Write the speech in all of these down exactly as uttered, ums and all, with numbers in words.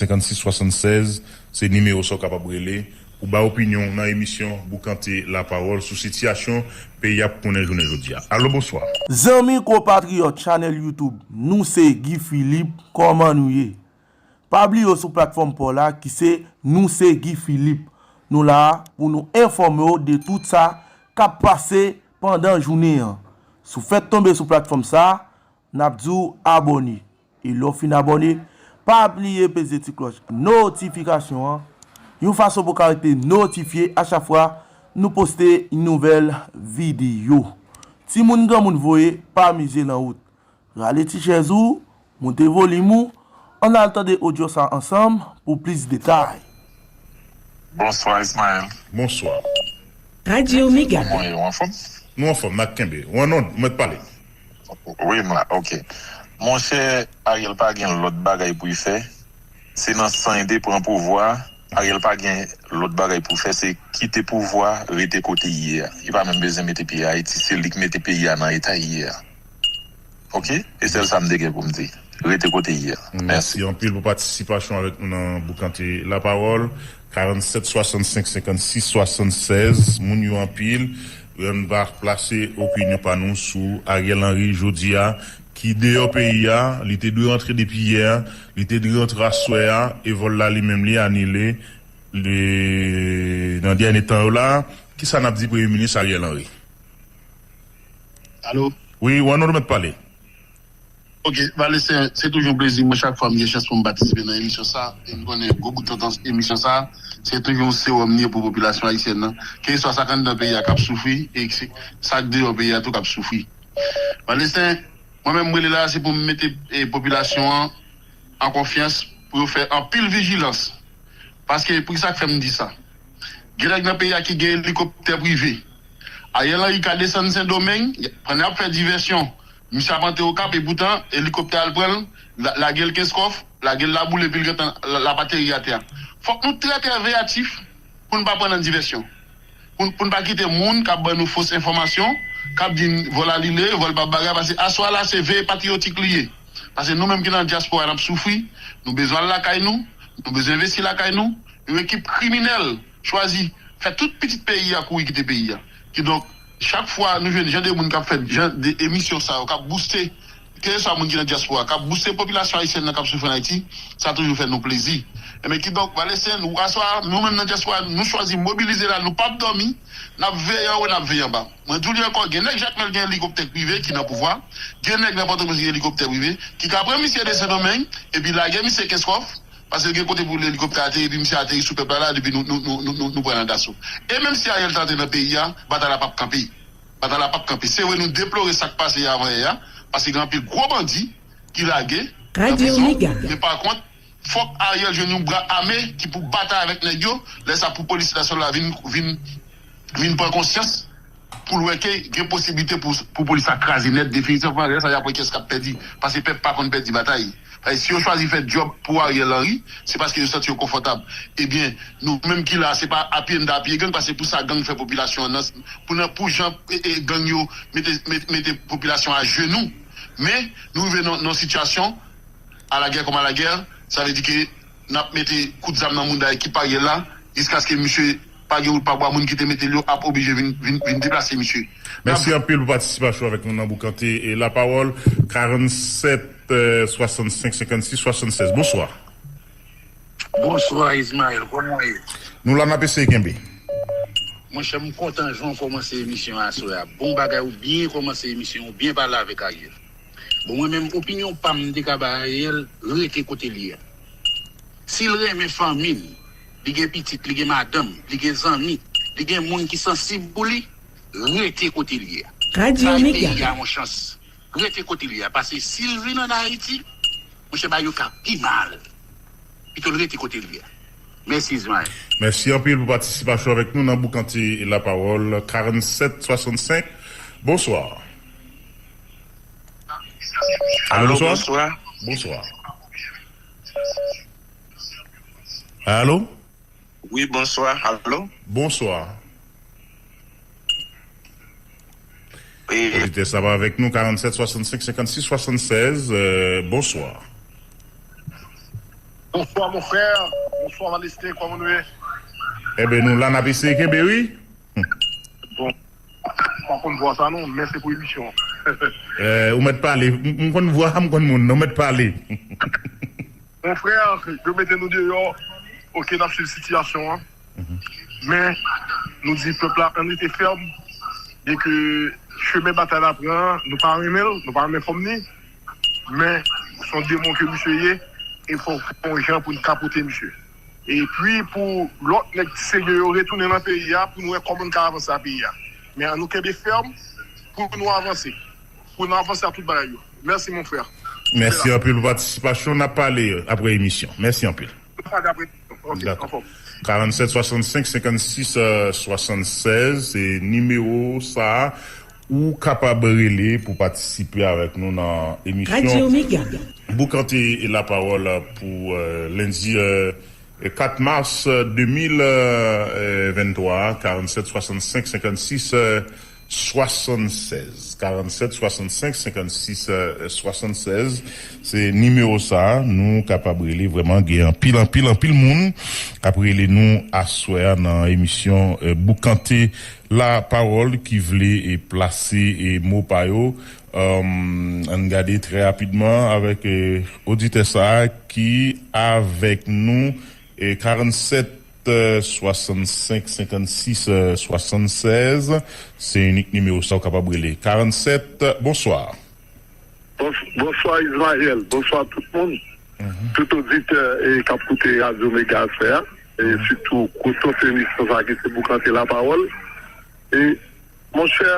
senkannsis swasannsèz, se nimewo sa w kapab rele pou bay opinyon w nan emisyon Boukante Lapawòl sou sitiyasyon peyi a pou konnen jounen jodi a. Alo, bonswa. Zanmi konpatriyòt chanèl YouTube, nou se Guy Philippe, kòman nou ye? Pa bliye w sou platfòm pa w la ki se Nou se Guy Philippe. Nou la a pou nou enfòme w de tout sa k ap pase pandan jounen an. Si w fèk tonbe sou platfòm sa a, n ap di w abòne. E lè w fin abòne, pa bliye peze ti klòch notifikasyon an, yon fason pou w ka rete notifye a chak fwa nou poste yon nouvèl videyo. Timoun granmoun voye, pa mize nan wout. Rale ti chèz ou, moute volim ou, ann al tande odyo sa ansanm pou plis detay. Bonswa Ismael. Bonswa. Radyo Mega. Kòman w ye, w anfòm? Nou anfòm, n ap kenbe. W annòd, ou mèt pale. Wi, m la, oke. Monchè, Ariel pa gen lòt bagay pou l fè. Se nan san ede pran pouvwa. Ariel pa gen lòt bagay pou l fè, se kite pouvwa, rete kote l ye a. Li pa menm bezwen mete pye Ayiti, se li k mete peyi a nan eta l ye a. Oke? E sèl sa m te gen pou m di. Rete kote l ye a. Mèsi. Mèsi anpil pou patisipasyon avèk nou nan Boukante Lapawòl. Karannsèt swasannsèt senkannsis swasannsèz. Moun yo anpil. Yo n va plase opinyon pa nou sou Ariel Henry jodi a ki deyò peyi a. Li te dwe rantre depi yè. Li te dwe rantre aswè a. E vòl la li menm li anile. Li, nan dènye tan yo la. Kisa n ap di Premye Minis Ariel Henry? Alo? Wi, w annòn ou mèt pale. Ok, Valesten, se toujou yon plezi mwen chak fwa m gen chans pou m patisipe nan emisyon sa. E m konnen gwo bout tan emisyon sa, se toujou yon sewòm li ye pou popilasyon ayisyèn nan. Kèlkeswa sa k anndan peyi a k ap soufri, e sa k deyò peyi a tou k ap soufri. Valesten, mwen menm m rele la se pou m mete e, popilasyon an an konfyans pou yo fè anpil vijilans. Paske, pou ki sa k fè m di sa? Gen nèg nan peyi a ki gen elikoptè prive. Ariel Henry ka desann Sendomeng, pandan y ap fè divèsyon, misye ap antre Okap, epoutan, elikoptè a al pran l, lage l Kenskòf, lage l Laboul, epi l gentan l ap ateri atè a. Fòk nou trè, trè veyatif pou n pa pran nan divèsyon. Pou n, pou n pa kite moun k ap ban nou fos enfòmasyon, k ap di n vòl anile, vòl p ap bagay, paske aswè a la se veye patriyotik li ye. Paske nou menm ki nan dyaspora n ap soufri, nou bezwen al lakay nou, nou bezwen envesti lakay nou, yon ekip kriminèl chwazi fè tout pitit peyi a kouri kite peyi a. Kidonk, chak fwa nou jwenn jan de moun k ap fè jan de emisyon sa yo, k ap bouste, kèlkeswa moun ki nan dyaspora, k ap bouste popilasyon ayisyèn nan k ap soufri ann Ayiti, sa toujou fè nou plezi. Enben kidonk, Valesten, nou aswè a, nou menm nan dyaspora, nou chwazi mobilize la, nou p ap dòmi, n ap veye anwo, n ap veye anba. Mwen di w li ankò, gen nèg Jakmèl gen elikoptè prive ki nan pouvwa, gen nèg nan Pòtoprens gen elikoptè prive, ki ka pran misye de Sendomeng, epi lage misye Kenskòf, paske gen kote pou elikoptè ateri, epi misye ateri sou pèp la la, epi nou, nou, nou, nou, nou, nou pran nan daso. E menm si Ariel ta antre nan peyi a, batay la p ap kanpe. Batay la p ap kanpe. Se vre nou deplore sa k pase yè avan yè a, paske gen anpil gwo bandi ki lage nan prizon, men pa kont, fòk Ariel jwenn yon bra ame ki pou batay avèk nèg yo, lè sa pou polis nasyonal la vin, vin, vin pran konsyans, pou l wè ke gen posiblite pou, pou polis la kraze nèt definitivman, lè sa y ap wè kiyès k ap pèdi, paske pèp pa konn pèdi batay. Paske si yo chwazi fè djòb pou Ariel Henry, se paske yo santi yo konfòtab. Ebyen, nou menm ki la, se pa apye n ta apye gang, paske pou sa gang fè popilasyon an nan, pou nan, pou jan e, e, gang yo mete, mete, mete popilasyon ajenou. Men, nou rive nan, nan yon sitiyasyon, à la guerre comme à la guerre, sa vle di ke n ap mete kout zam nan mouda ekip Ariel la, jiskaske misye pa gen wout pa bwa, moun ki te mete l yo ap oblije vin, vin, vin deplase misye. Mèsi anpil pou patisipasyon avèk nou nan Boukante e Lapawòl. Karannsèt, swasannsèt, senkannsis, swasannsèz. Bonswa. Bonswa Ismael, kòman w ye? Nou la, n ap eseye kenbe. Monchè, m kontan jan w kòmanse emisyon an aswè a. Bon bagay, ou byen kòmanse emisyon, ou byen pale avèk Ariel. Bon, mwen menm, opinyon pa m, m te ka bay Ariel, rete kote l ye a. Si l renmen fanmi l, li gen pitit, li gen madanm, li gen zanmi, li gen moun ki sansib pou li, rete kote l ye a. Bay peyi a yon chans. Rete kote l ye a. Paske si l vin ann Ayiti, monchè, bagay yo ka pi mal. Pito l rete kote l ye a. Mèsi, Ismael. Mèsi anpil pou patisipasyon avèk nou nan Boukante Lapawòl karannsèt swasannsenk. Bonswa. Alo, bonswa. Bonswa. Alo? Wi, bonswa. Alo? Bonswa. Oditè sa pa avèk nou, karannsèt swasannsèt senkannsis swasannsèz, bonswa. Bonsoir mon frère, bonsoir Valestin, comment nous est? Ebyen, nou la, n ap eseye kenbe, wi. Bon, m pa konn vwa sa non, men se pou emisyon. Eh, ou mèt pale. M, m konn vwa, m konn moun, non, ou mèt pale. Mon frè, yo mete nou deyò. Ok, n ap swiv sitiyasyon an. Men, nou di pèp la, ann rete fèm. Byen ke chemen batay la pran an, nou pa renmen l, nou pa renmen fòm ni. Men, se yon demon ke misye ye, e fò fè yon jan pou n kapote misye. Epi, pou lòt nèg serye yo retounen nan peyi a, pou nou wè kòman n ka avanse a peyi a. Men, ann nou kenbe fèm pou nou avanse. Pou n avanse ak tout bagay yo. Mèsi, mon frè. Mèsi anpil pou patisipasyon. N ap pale apre emisyon. Mèsi anpil. N ap pale apre emisyon. Ok, dakò. Anfòm. Karannset swasannsenk senkannsis swasannsèz, se nimewo sa a ou kapab rele pou patisipe avèk nou nan emisyon Radyo Omega. Boukante Lapawòl pou, euh, lendi, euh, kat mas de mil venntwa, karannset swasannsenk senkannsis swasannsèz. Karannset swasannsenk senkannsis swasannsèz, se nimewo sa a nou kapab rele. Vrèman, gen anpil, anpil, anpil moun k ap rele nou aswè a nan emisyon, eh, Boukante Lapawòl ki vle, eh, plase, eh, mo pa yo. Ann gade trè rapidman avèk, eh, oditè sa a ki avèk nou, eh, karannset swasannsenk senkannsis swasannsèz. Se inik nimewo sa ou kapab rele. Karannset, bonswa. Bons-, bonswa Ismaël, bonswa tout moun. Tout oditè, eh, k ap koute Radyo Mega aswè a, e sitou kote emisyon sa ki se Boukante Lapawòl. E, monchè,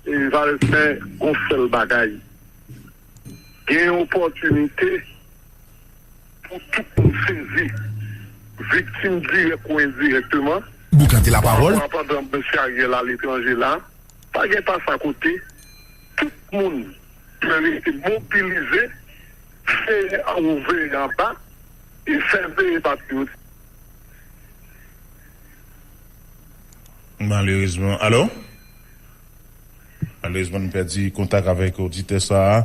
e, Valestin, gon sèl bagay. Gen opòtinite pou tout moun sezi, viktim dirèk ou endirèkteman. Boukante Lapawòl. Pandan mesye Ariel aletranje la, pa gen pase akote. Tout moun dwe rete mobilize, veye anwo, veye anba, e fè veye patriyotik. Malerezman. Alo? Malerezman, nou pèdi kontak avèk oditè sa a,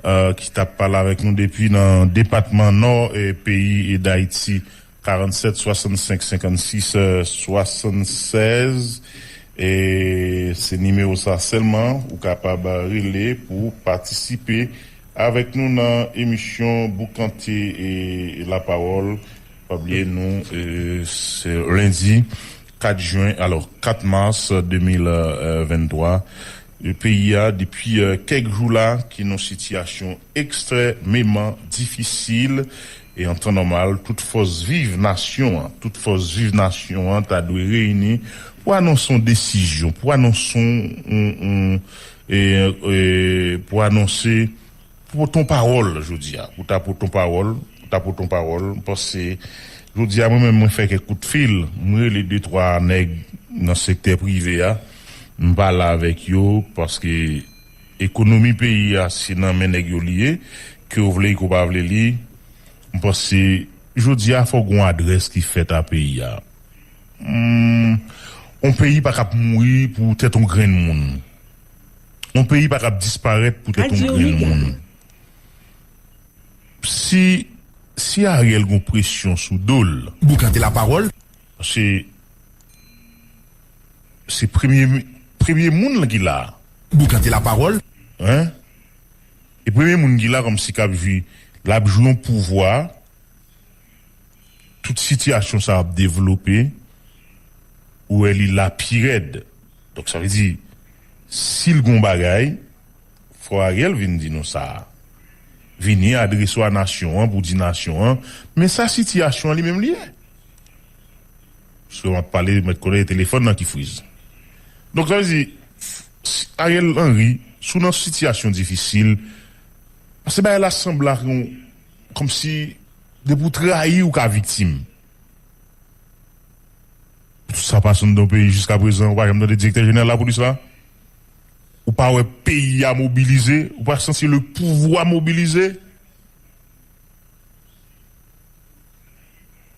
euh, ki t ap pale avèk nou depi nan depatman Nò, eh, peyi, eh, Dayiti. Karannset swasannsenk senkannsis swasannsèz. E se nimewo sa sèlman ou kapab rele pou patisipe avèk nou nan emisyon Boukante, eh, Lapawòl. Pa bliye nou, eh, se lendi kat jen, alò, kat mas de mil venntwa. Peyi a, depi, eh, kèk jou la, ki nan sitiyasyon ekstrèmeman difisil. E an tan nòmal, tout fòs viv nasyon an, tout fòs viv nasyon an ta dwe reyini pou anonse yon desizyon, pou anonse yon, yon, yon, e, e, pou anonse, pou pote yon pawòl jodi a, pou ta pote yon pawòl, pou ta pote yon pawòl. M panse, jodi a, mwen menm, mwen fè kèk kout fil, mwen rele de twa nèg nan sektè prive a, m pale avèk yo, paske ekonomi peyi a, se nan men nèg yo li ye, ke w vle, ke w pa vle li. M panse, jodi a, fò gen yon adrès ki fèt a peyi a. Hmm, yon peyi pa k ap mouri pou tèt yon grenn moun. Yon peyi pa k ap disparèt pou tèt yon grenn moun. Si, si Ariel gon presyon sou do l, Boukante Lapawòl. Se, se premye, premye moun ki la. Boukante Lapawòl. Hein? E premye moun ki la kòmsi k ap jwi, l ap jwi yon pouvwa, tout sitiyasyon sa ap devlope, ou wè li la pi rèd. Donk, sa vle di, si l gon bagay, fò Ariel vin di nou sa. Vini adrese w a nasyon an pou di nasyon an, men sa sitiyasyon an li menm li ye. Paske m ap pale, mèt konnen e telefòn nan ki friz. Donk, sa vle di, si Ariel Henry, si w nan sitiyasyon difisil, paske bagay la sanble ak yon, kòmsi, depi w trayi, ou ka viktim. Tout sa pase anndan yon peyi jiskaprezan, ou pa janm tande direktè jeneral lapolis la? Ou pa wè peyi a mobilize? Ou pa santi le pouvwa mobilize?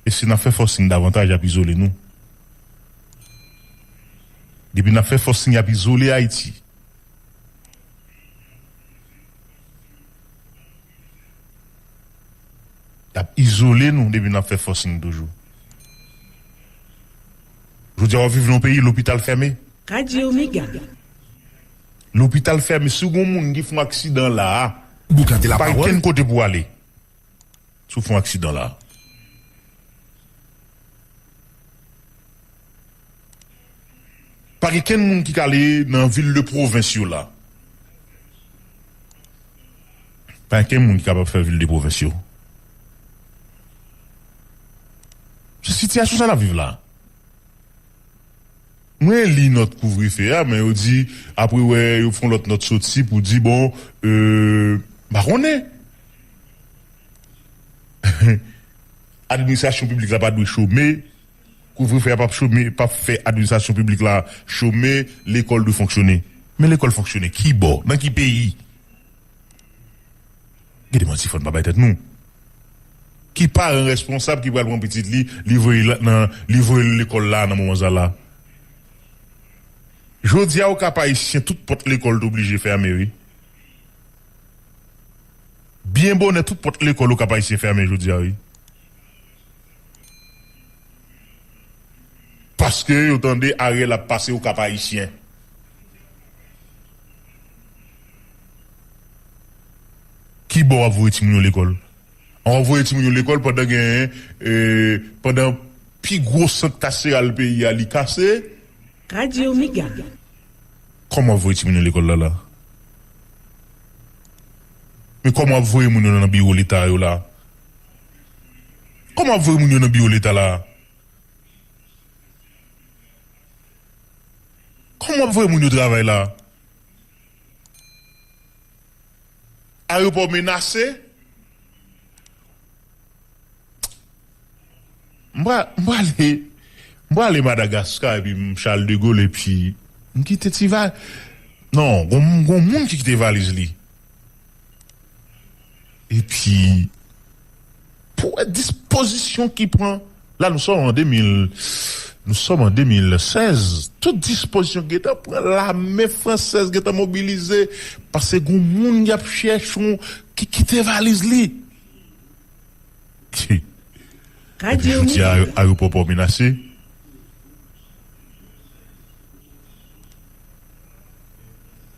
E si n ap fè fòsing davantaj, y ap izole nou. Depi n ap fè fòsing, y ap izole Ayiti. Y ap Dezole nou depi n ap fè fòsing toujou. Jodi a w ap viv nan yon peyi lopital fèmen. Radyo Mega. Lopital fèmen, si w gen yon moun ki fè yon aksidan la a, Boukante pa lapawòl. Kenn kote pou ale. Si w fè yon aksidan la a. Pa gen kenn moun ki ka ale nan vil de pwovens yo la. Pa gen kenn moun ki kapab fè vil de pwovens yo. Se sitiyasyon sa n ap viv la. Mwen li nòt kouvrefe a, men yo di, apre wè, yo fè yon lòt nòt soti pou di, bon, euh, m pa konnen. Administrasyon piblik la pa dwe chome. Kouvrefe a p ap chome, p ap fè administrasyon piblik la chome, lekòl dwe fonksyone. Men lekòl fonksyone kibò? Nan ki peyi? Gade manti, fò n pa bay tèt nou. Ki paran responsab ki pral pran pitit li, li voye l nan, li voye l lekòl la nan moman sa la? Jodi a, Okap Ayisyen, tout pòt lekòl t oblije fèmen, wi. Byen bonè, tout pòt lekòl Okap Ayisyen fèmen jodi a, wi. Paske yo tande Ariel ap pase Okap Ayisyen. Ki bò w ap voye timoun yo lekòl? W ap voye timoun yo lekòl pandan gen, eh, pandan pi gwo sant kaseral peyi a li kase? Radyo Mega. Kòman w ap voye timoun yo lekòl la la? Men kòman w ap voye moun yo nan biwo leta yo la? Kòman w ap voye moun yo nan biwo leta la? Kòman w ap voye moun yo travay la? Ayewopò menase? M pra-, m prale, m prale Madagaskar epi m Charles de Gaulle epi m kite ti va-, non, gon, gon moun ki kite valiz li. Epi, pou wè dispozisyon ki pran. La, nou sòm an de mil, nou sòm an de mil sèz. Tout dispozisyon gentan pran, lame fransèz gentan mobilize. Paske gon moun y ap chèche yon, ki kite valiz li. Epi, jodi a, ayewopò pa w menase.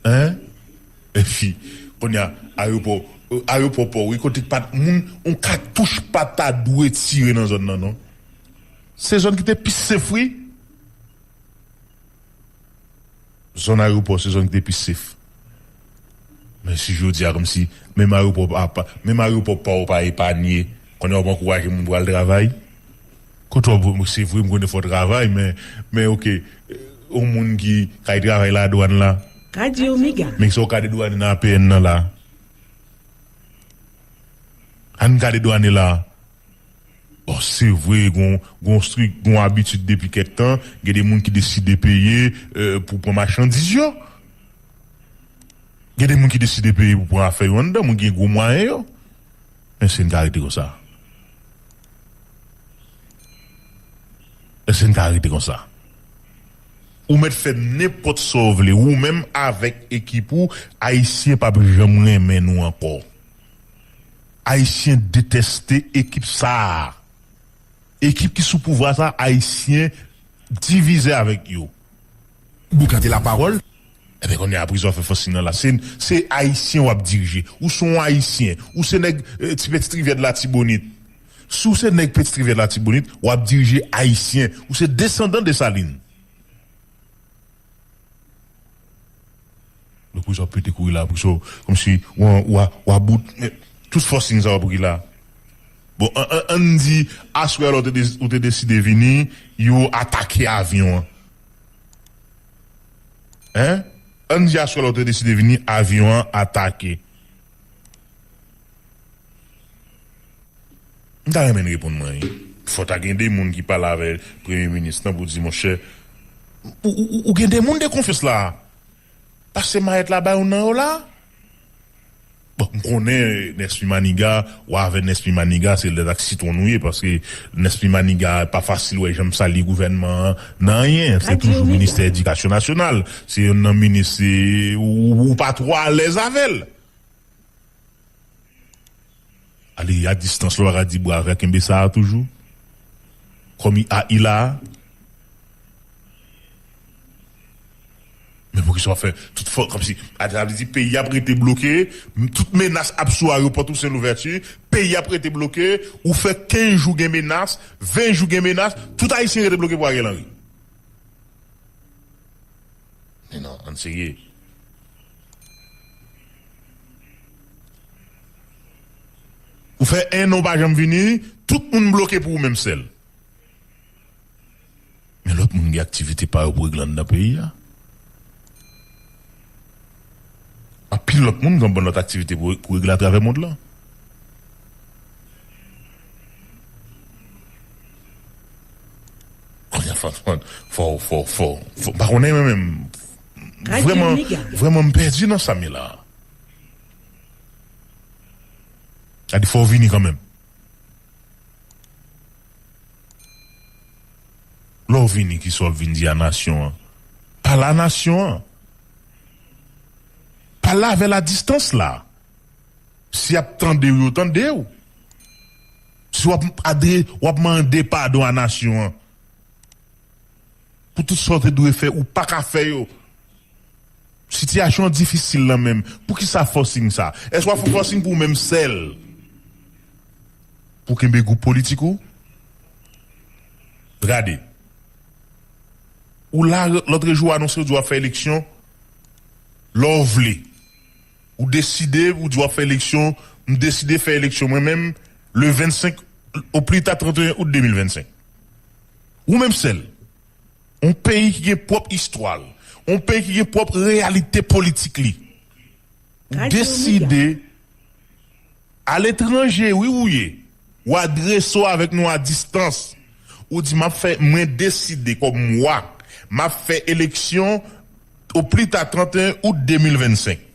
Hein? Epi, kounye a, ayewopò, euh, ayewopò pa w, wi, kote pa t moun, yon katouch pa ta dwe tire nan zòn nan, non. Se zòn ki te pi sef, wi. Zòn ayewopò se zòn ki te pi sef. Men si jodi a, kòmsi, menm ayewopò pa, pa, menm ayewopò pa w pa epanye, kounye a w ap ankouraje moun pou al travay. Kote w ap, se vre, m konnen fò w travay, men, men oke, yon moun ki kay travay ladwàn la. Radyo Mega. Men sa w ka dedwane nan A P N nan la. Ann ka dedwane la. Bon, se vre, gon, gon strik, gon abitid depi kèk tan, gen de moun ki deside peye, euh, pou pran machandiz yo. Gen de moun ki deside peye pou pran afè yo anndan, moun ki gen gwo mwayen yo. Èske n ka rete konsa? Èske n ka rete konsa? Ou mèt fè nenpòt sa w vle, ou menm avèk ekip ou, Ayisyen p ap janm renmen nou ankò. Ayisyen detèste ekip sa a. Ekip ki sou pouvwa sa, Ayisyen divize avèk yo. Boukante lapawòl. Enben, kounye a, apre sa w fè fòsing nan la. Se, se Ayisyen w ap dirije. Ou se yon Ayisyen. Ou se nèg, eh, ti Peti Rivyè de Latibonit. Si w se nèg Peti Rivyè de Latibonit, w ap dirije Ayisyen. Ou se desandan Desalin. Donk, pou sa w pete kouri la, pou sa w, kòmsi, w, w, w about, men, tout fòsing sa w ap ri la. Bon, an, an, ann di, aswè la w te de-, ou te deside vini, yo atake avyon an. Hein? Ann di aswè la w te deside vini, avyon an atake. M ta renmen n reponn mwen, wi. Fò ta gen de moun ki pale avè premye minis lan pou di, monchè, ou, ou, ou, ou gen de moun de konfyans la. Pase mayèt la ba youn nan yo la. Bon, m konnen Nesmy Maniga, w avè Nesmy Maniga, se lèt ak sitwon nou ye, paske Nesmy Maniga pa fasil wè janm salye gouvènman an nan anyen. Se toujou ministè edikasyon nasyonal. Se youn nan minis, se, ou, ou pa twò alèz avè l. Ale a distans la, w pa ka di bwa vè kenbe sa a toujou. Kòm i a i la a. Men poukisa w ap fè tout fò kòmsi, a, sa vle di peyi ap rete bloke, m- tout menas ap sou ayewopò Toussaint Louverture, peyi ap rete bloke, ou fè kenz jou gen menas, ven jou gen menas, tout Ayisyen rete bloke pou Ariel Henry. Men non, ann serye. Ou fè en an ou pa janm vini, tout moun bloke pou ou menm sèl. Men lòt moun gen aktivite pa yo pou regle anndan peyi a. Anpil lòt moun gen bon lòt aktivite pou, pou regle atravè mond lan. Kounye a fò, fò, fò, fò, fò, fò, m pa konnen mwen menm. Vrèman, vrèman m pèdi nan sa m ye la. Sa di fò w vini kanmenm. Lè w vini, kisa w ap vin di a nasyon an? Pale a nasyon an. Pale avè l a distans la. Si y ap tande w, yo tande w. Si w ap adre, w ap mande padon a nasyon an pou tout sa w te dwe fè, ou pa ka fè yo. Sitiyasyon an difisil lan menm. Poukisa forcing sa? Èske w ap fè forcing pou ou menm sèl? Pou kenbe gwoup politik ou? Gade. Ou la, lòtrejou, w anonse w di w ap fè eleksyon lè w vle. Ou deside, ou di w ap fè eleksyon, m deside fè eleksyon mwen menm, le vennsenk, o pli ta trannteyen out de mil vennsenk. Ou menm sèl. Yon peyi ki gen pwòp istwa l, yon peyi ki gen pwòp reyalite politik li. Ou deside aletranje, wi, ou ye. Ou adrese w avèk nou a distans. Ou di, m ap fè, mwen deside kòm wa, m ap fè eleksyon o pli ta trannteyen out de mil vennsenk.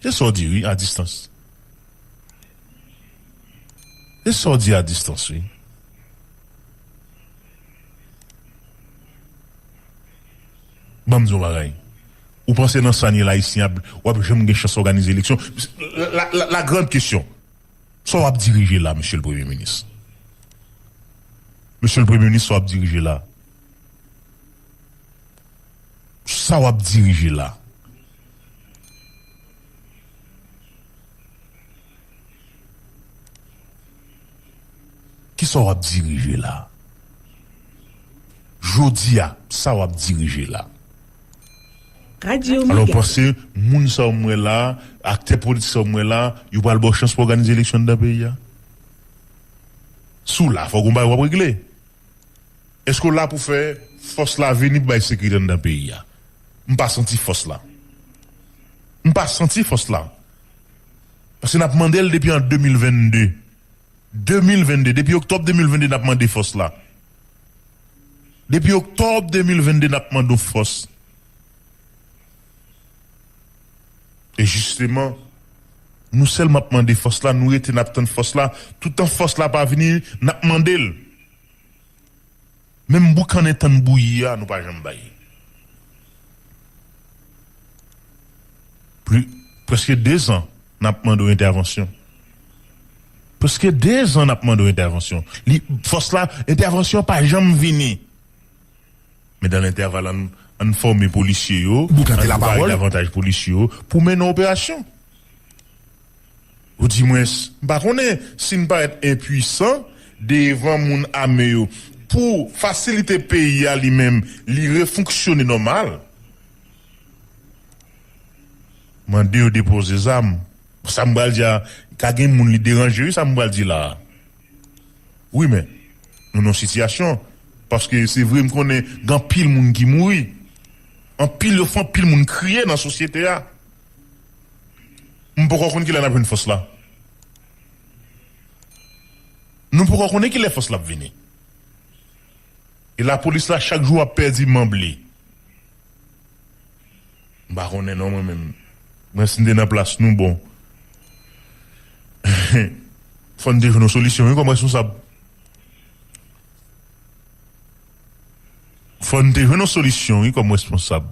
Se sa w di, wi, a distans. Se sa w di a distans, wi. Ban m di w yon bagay. Ou panse nan sa n ye la, Ayisyen ap, w ap janm gen chans òganize eleksyon? La, la, la grande question. Sa w ap dirije la, Mesye le Premye Minis? Mesye le Premye Minis, sa w ap dirije la? Sa w ap dirije la? Kisa w ap dirije la? Jodi a, sa w ap dirije la? Alò, w panse moun sa yo m wè la, aktè politik sa yo m wè la, yo pral ba w chans pou òganize eleksyon anndan peyi a? Si w la, fòk gon bagay w ap regle. Èske w la pou fè fòs la vini pou bay sekirite anndan peyi a? M pa santi fòs la. M pa santi fòs la. Paske n ap mande l depi an de mil vennde. De mil vennde, depi oktòb de mil vennde, n ap mande fòs la. Depi oktòb de mil vennde, n ap mande w fòs. E jisteman, nou sèlman ap mande fòs la, nou rete n ap tann fòs la. Toutan fòs la pa vini, n ap mande l. Menm boukannen tann bouyi a, nou pa janm bay. Pli, prèske dezan n ap mande w entèvansyon. Prèske dezan n ap mande w entèvansyon. Li, fòs la, entèvansyon pa janm vini. Men dan lentèval, ann, ann fòme polisye yo, ann pare davantaj polisye yo pou mennen operasyon. Oudimwens, m pa konnen si n parèt enpwisan devan moun ame yo pou fasilite peyi a li menm, li refonksyone nòmal. Mande yo depoze zam. Sa m pral di a, ka gen moun li deranje, wi, sa m pral di la a. Wi, men, nou nan yon sitiyasyon, paske se vre, m konnen gen anpil moun ki mouri. Anpil, yo fè anpil moun kriye nan sosyete a. M poko konn kilè n ap jwenn fòs la. Nou poko konnen kilè fòs la ap vini. E lapolis la, chak jou, ap pèdi manm li. M pa konnen non, mwen menm. Mwen, si m te nan plas nou, bon. Fò n te jwenn yon solisyon, wi, kòm responsab. Fò n te jwenn yon solisyon, wi, kòm responsab.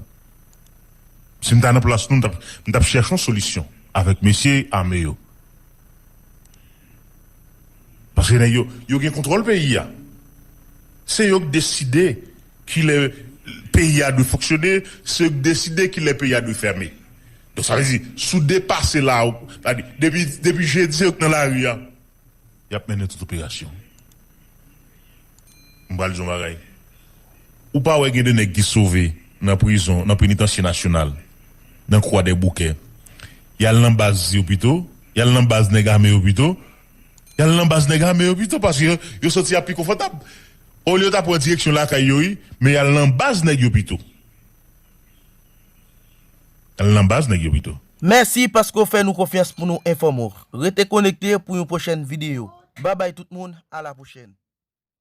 Si m ta nan plas nou, m t ap, m t ap chèche yon solisyon avèk mesye ame yo. Paske nèg yo, yo gen kontwòl peyi a. Se yo k deside kilè peyi a dwe fonksyone, se yo k deside kilè peyi a dwe fèmen. Donk sa vle di, si w depase la, depi, depi jedi se yo k nan lari a, y ap mennen tout operasyon. M pral di yon bagay. Ou pa wè gen de nèg ki sove nan prizon, nan penitansye nasyonal, nan Croix des Bouquets. Y al nan baz yo pito, y al nan baz nèg ame yo pito, y al nan baz nèg ame yo pito, paske yo, yo santi y ap pi konfòtab. Olye yo ta pran direksyon lakay yo, wi, men y al nan baz nèg yo pito. Y al nan baz nèg yo pito. Mèsi paske w fè nou konfyans pou nou enfòme w. Rete konekte pou yon pwochèn videyo. Babay tout moun, a la pwochèn.